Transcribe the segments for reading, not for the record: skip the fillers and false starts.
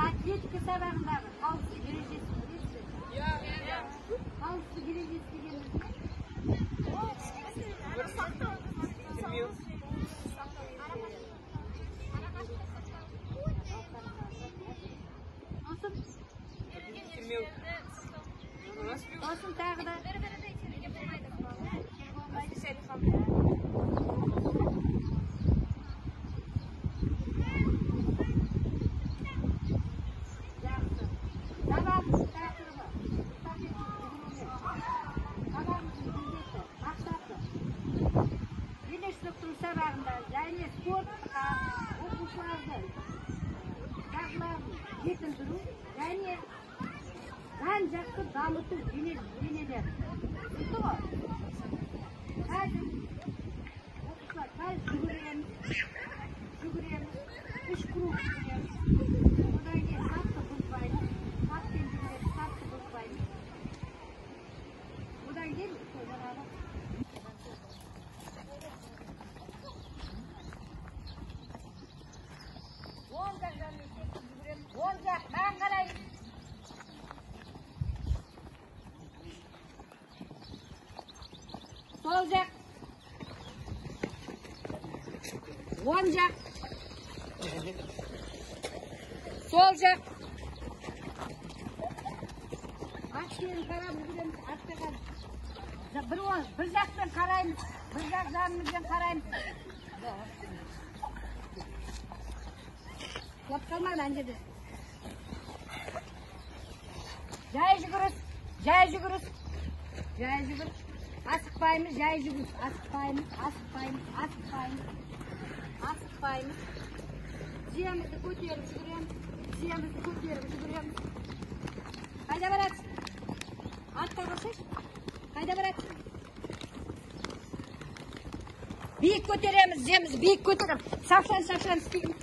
Атлетика сабағындағы қауіпсіздік ережесін білесіздер ме? Иә. Қауіпсіздік ережесі дегеніміз не? Сосын тағы да бір-бірді итеруге болмайды. Жақсы. Сабағымыздың тақырыбы сабағымыздың міндеті, мақсаты дене шынықтыру сабағында және спортқа оқушылардың дағдыларын жетілдіру және жан-жақты дамыту денелерін. Түсінікті ғой? Қазір оқушылар қазір жүгіреміз, үш круг жүгіреміз. Одан кейін сапты бұзбаймыз, саппен жүгіреміз, сапты бұзбаймыз. Одан кейін жаңағы оң жақ жанымен секіріп жүгіреміз, оң жақ маған қарай. Сол жақ, оң жақ, сол жақ. Артпен қарап жүгіреміз, артқа қарап. Бір жақпен қараймыз, бір жақ жанымызбен қараймыз. Құлап қалмаңдар ана жерде. Жай жүгіріс, жай жүгіріс, жай жүгіріс. Асықпаймыз, жай жүгіріс, асықпаймыз, асықпаймыз, асықпаймыз, асықпаймыз. Тіземізді көтеріп жүгіреміз, тіземізді көтеріп жүгіреміз. Қайда барасың? Артқа қарасайшы. Қайда барасың? Биік көтереміз, тіземізді биік көтереміз. Шапшаң, шапшаң істейміз.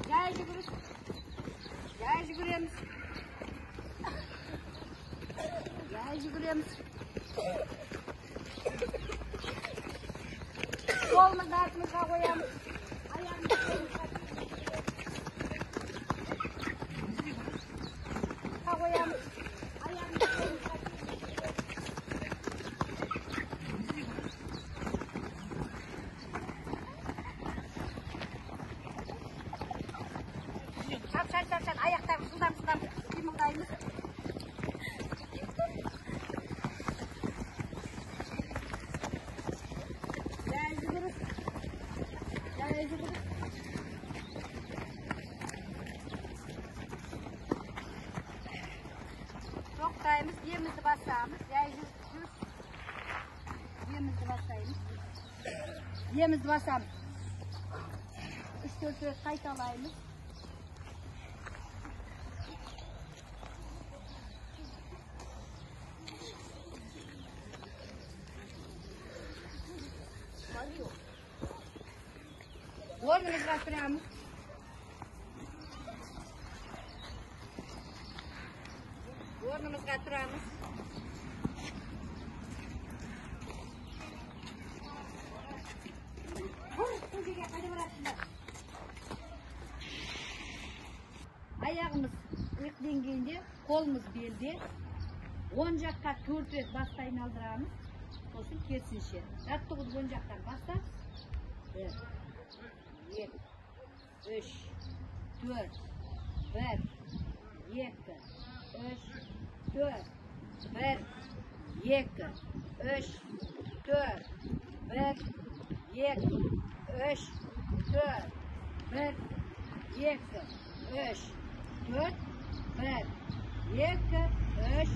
Жай жүгіріс, жай жүгіреміз. Жай жүгіреміз. Қолымызды артымызға қоямыз. Аяғымызды қолымызға қоямыз. Аяғымызды қолымызға. Шапшаң, шапшаң, аяқтарымыз жылдам, жылдам қимылдаймыз. Жай жүгіріс, жай жүгіріс. Тоқтаймыз, демімізді басамыз, жай жүріс. Демімізді басаймыз. Демімізді басамыз. 3-4 рет қайталаймыз. Орнымызға тұрамыз. Орнымызға тұрамыз. Аяғымыз иық деңгейінде, қолымыз белде. Оң жаққа 4 рет басты айналдырамыз. Сосын керісінше. Жаттығуды оң жақтан баста. 1, 2, 3, 4, 1, 2, 3, 4, 1, 2, 3, 4, 1, 2, 3, 4, 1, 2, 3, 4, 1, 2, 3,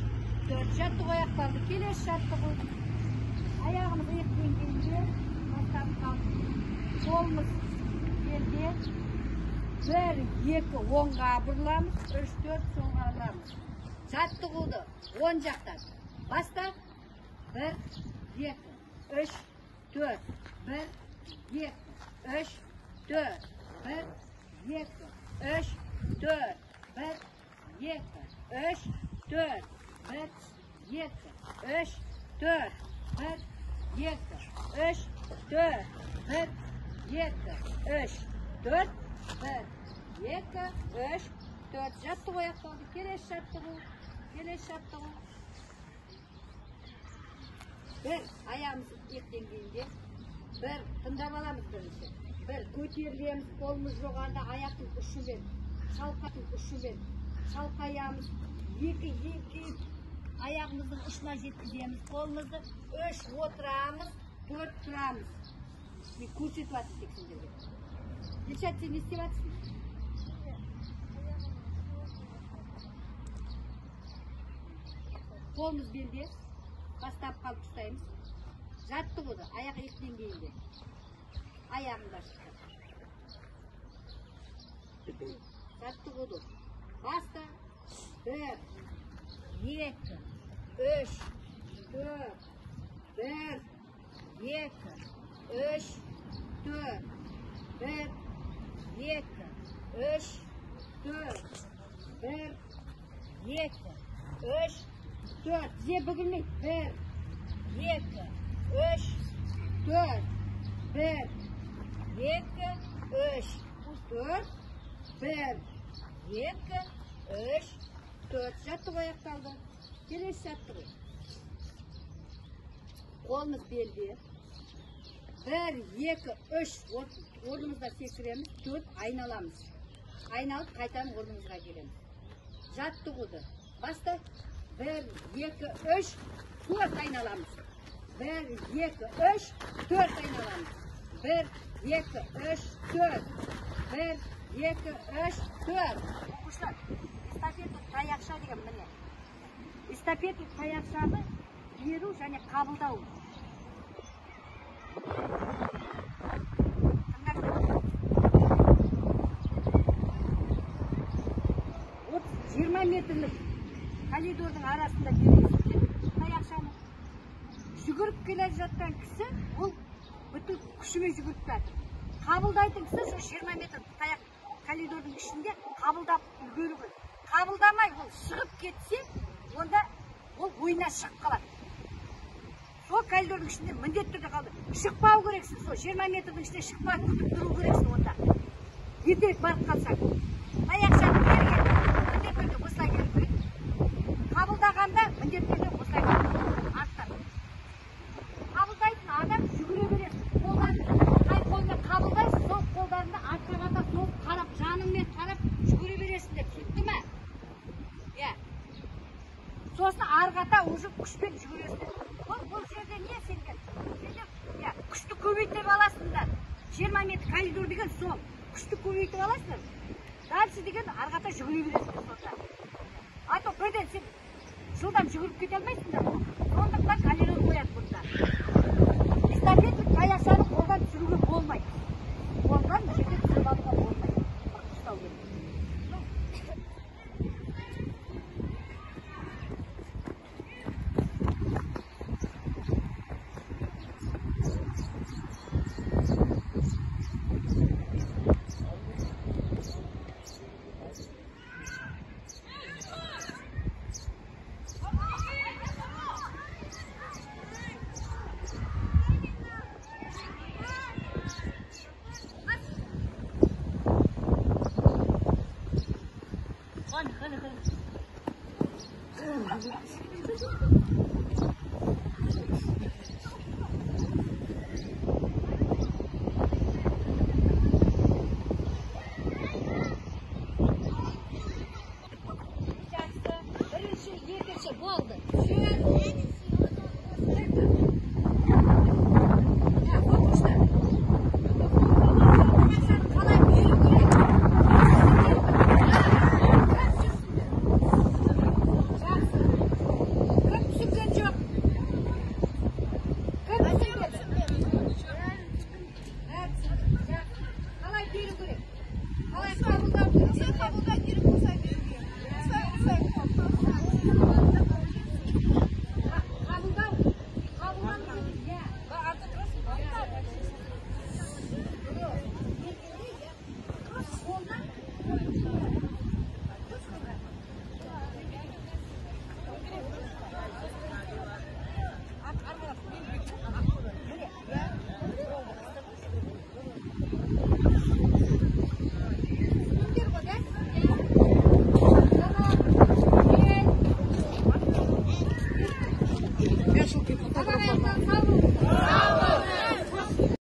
4. Жаттығу аяқталды. Келесі жаттығу. Аяғымыз иық деңгейінде, бастап қалды. Қолымыз белде. 1, 2, оңға бұрыламыз, 3, 4, солға бұрыламыз. Жаттығуды оң жақтан баста. 1, 2, 3, 4, 1, 2, 3, 4, 1, 2, 3, 4, 1, 2, 3, 4, 1, 2, 3, 4, 1, 2, 3, 4, 1, 2, 3, 4, 1, 2, 3, 4. Жаттығу аяқталды. Келесі жаттығу. Келесі жаттығу. 1, аяғымыз иық деңгейінде. 1, тыңдап аламыз бірінші. 1, көтерілеміз, қолымыз жоғарыда, аяқтың ұшымен, шалқақтың ұшымен шалқаямыз. 2, еңкейіп, аяғымыздың ұшына жеткіземіз қолымызды. 3, отырамыз, 4, тұрамыз. Мен көрсетіп жатырмын тек сендерге. Дильшат, сен не істеп жатырсың? Қолымыз белде, бастап қалып ұстаймыз. Жаттығуды аяқ иық деңгейінде. Аяғыңды ашып. Жаттығуды баста. 1, 2, 3, 4, 1, 2, 3, 4, 1, 2, 3, 4, 1, 2, 3, 4. Тізе бүгілмейді. 1, 2, 3, 4, 1, 2, 3, 4, 1, 2, 3, 4. Жаттығу аяқталды. Келесі жаттығу. Қолымыз белде. 1, 2, 3. Орнымызда секіреміз. 4, айналамыз. Айналып қайтадан орнымызға келеміз. Жаттығуды баста. 1, 2, 3, 4 айналамыз. 1, 2, 3, 4 айналамыз. 1, 2, 3, 4. 1, 2, 3, 4. Оқушылар, эстафета таяқша деген міне. Эстафета таяқшаны беру және қабылдау. Тыңдап. 20 метрлік коридордың арасында бересіздер таяқшаны. Жүгіріп келе жатқан кісі ол бүткіл күшімен жүгіріп жатыр. Қабылдайтын кісі сол 20 метр таяқ коридордың ішінде қабылдап үлгеру керек. Қабылдамай ол шығып кетсе, онда ол ойынан шығып қалады. Сол коридордың ішінде міндетті түрде қалды. Шықпау керексің, сол 20 метрдің ішінде шықпай күтіп тұру керексің онда. Ертерек барып қалсаң. Таяқшаны берген міндетті түрде осылай беру керек. Қабылдағанда міндетті түрде осылай арттан. Қабылдайтын адам жүгіре береді. Қолдан, қай қолмен қабылдайсың, сол қолдарында артқа қарата сол қарап, жаныңмен қарап жүгіре бересіңдер. Түсінікті ме? Иә. Сосын ары қарата уже күшпен жүгіресіңдер. Бұл жерде не сендер? Сендер, иә, күшті көбейтіп аласыңдар. 20 метр коридор деген сол. Күшті көбейтіп аласыңдар. Дальше деген ары қарата жүгіре бересіңдер сонда. А то бірден сен жылдам жүгіріп кете алмайсыңдар. Сондықтан коридор қояды бұнда.